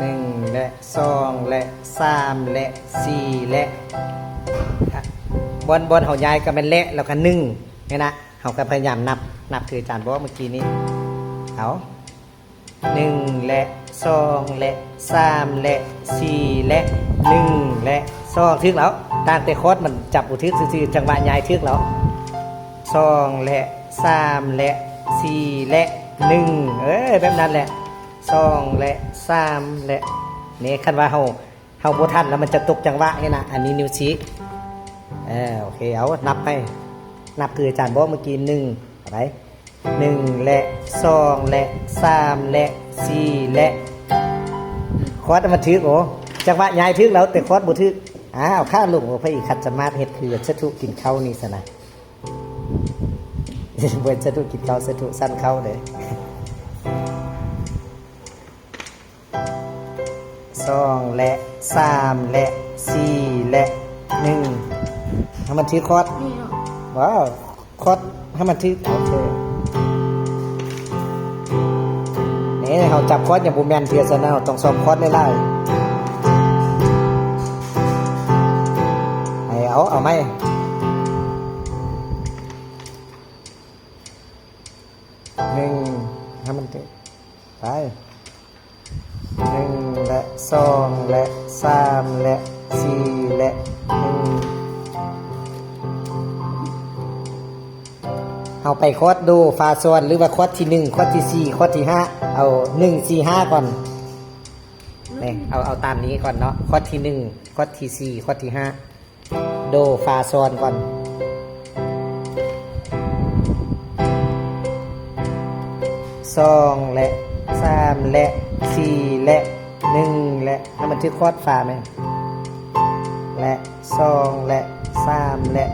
ໜຶ່ງແລະສອງແລະສາມແລະສີ່ແລະ ບ່ອນ ບ່ອນເຮົາຍ້າຍກໍແມ່ນແລະ ແລ້ວກໍໜຶ່ງນີ້ນະ. ເຮົາກໍພະຍາຍາມນັບ ນັບຄືອາຈານບອກເມື່ອກີ້ນີ້. ເອົາ ໜຶ່ງແລະສອງແລະສາມແລະສີ່ແລະໜຶ່ງແລະສອງ ຖືກແລ້ວ. ຕ່າງແຕ່ຄອດມັນຈັບບໍ່ຖືກຊື່ໆ ຈັງຫວະຍ້າຍຖືກແລ້ວ. ສອງແລະສາມແລະສີ່ແລະໜຶ່ງ ເອີ ແບບນັ້ນແຫຼະ. ສອງແລະສາມແລະ ນີ້ ຄັນວ່າເຮົາ ເຮົາບໍ່ທັນແລ້ວມັນຈະຕົກຈັງຫວະນີ້ນະ. ອັນນີ້ນິ້ວຊີ້ ເອີ ໂອເຄ. ເອົາ ນັບໄປ ນັບຄືອາຈານບອກເມື່ອກີ້ ໜຶ່ງ ເອົາໄປ ໜຶ່ງແລະສອງແລະສາມແລະສີ່ແລະ ຄອດໃຫ້ມັນຖືກ. ໂອ້ ຈັງຫວະຍ້າຍຖືກແລ້ວ ແຕ່ຄອດບໍ່ຖືກ. ອາ ເອົາຂາລົງ. ໂອ້ ພະອີກຂັດສະມາດເຮັດຄືສາທຸກິນເຂົ້ານີ້ຊັ້ນນະ. ບໍ່ສາທຸກິນເຂົ້າ ສາທຸສັນເຂົ້າເດ້. ສອງແລະສາມແລະສີ່ແລະໜຶ່ງ ໃຫ້ມັນຖືກຄອດ. ນີ້ເນາະ ວ້າວ ຄອດໃຫ້ມັນຖືກ. ໂອເຄ ນີ້ເຮົາຈັບຄອດຍັງບໍ່ແມ່ນເທື່ອຊັ້ນນະ ເຮົາຕ້ອງຊອກຄອດຫຼາຍໆ. ໃຫ້ເອົາ ເອົາໃໝ່ ໜຶ່ງ ໃຫ້ມັນຖືກ ໄປ ໜຶ່ງແລະສອງແລະສາມແລະສີ່ແລະໜຶ່ງ. ເຮົາໄປຄອດໂດຟາຊອນ ຫຼືວ່າຄອດທີໜຶ່ງ ຄອດທີສີ່ ຄອດທີຫ້າ ເອົາໜຶ່ງ ສີ່ ຫ້າ ກ່ອນ. ນີ້ ເອົາ ເອົາຕາມນີ້ກ່ອນເນາະ ຄອດທີໜຶ່ງ ຄອດທີສີ່ ຄອດທີຫ້າ ໂດຟາຊອນກ່ອນ. ສອງແລະສາມແລະສີ່ແລະໜຶ່ງແລະ ໃຫ້ມັນຖືກຄອດຟາແມ່ນ ແລະສອງແລະສາມແລະ